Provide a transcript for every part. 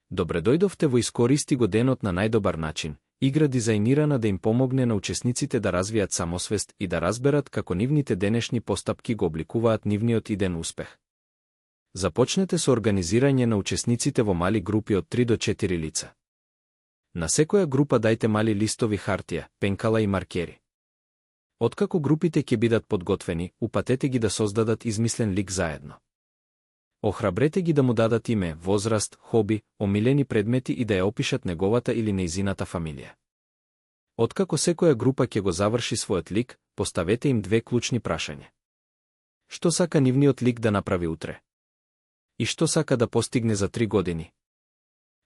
Добре дојдовте во Искористи го денот на најдобар начин, игра дизајнирана да им помогне на учесниците да развијат самосвест и да разберат како нивните денешни постапки го обликуваат нивниот иден успех. Започнете со организирање на учесниците во мали групи од 3 до 4 лица. На секоја група дајте мали листови хартија, пенкала и маркери. Откако групите ќе бидат подготвени, упатете ги да создадат измислен лик заедно. Охрабрете ги да му дадат име, возраст, хоби, омилени предмети и да ја опишат неговата или нејзината фамилија. Откако секоја група ќе го заврши својот лик, поставете им 2 клучни прашања. Што сака нивниот лик да направи утре? И што сака да постигне за 3 години?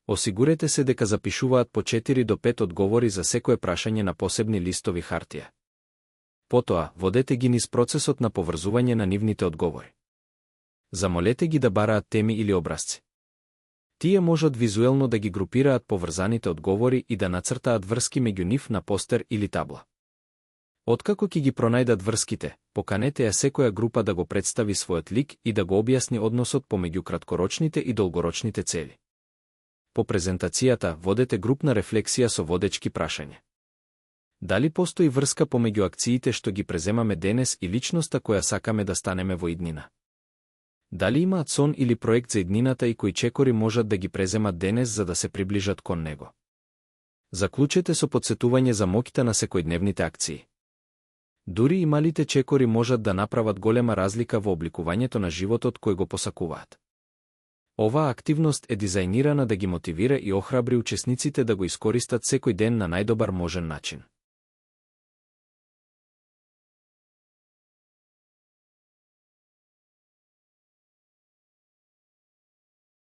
Осигурете се дека запишуваат по 4 до 5 одговори за секое прашање на посебни листови хартија. Потоа, водете ги низ процесот на поврзување на нивните одговори. Замолете ги да бараат теми или образци. Тие можат визуелно да ги групираат поврзаните одговори и да нацртаат врски меѓу нив на постер или табла. Откако ќе ги пронајдат врските, поканете ја секоја група да го представи својот лик и да го објасни односот помеѓу краткорочните и долгорочните цели. По презентацијата водете групна рефлексија со водечки прашања. Дали постои врска помеѓу акциите што ги преземаме денес и личноста која сакаме да станеме во иднина? Дали имаат сон или проект за иднината и кои чекори можат да ги преземат денес за да се приближат кон него? Заклучете со потсетување за моќта на секојдневните акции. Дури и малите чекори можат да направат голема разлика во обликувањето на животот кој го посакуваат. Оваа активност е дизајнирана да ги мотивира и охрабри учесниците да го искористат секој ден на најдобар можен начин.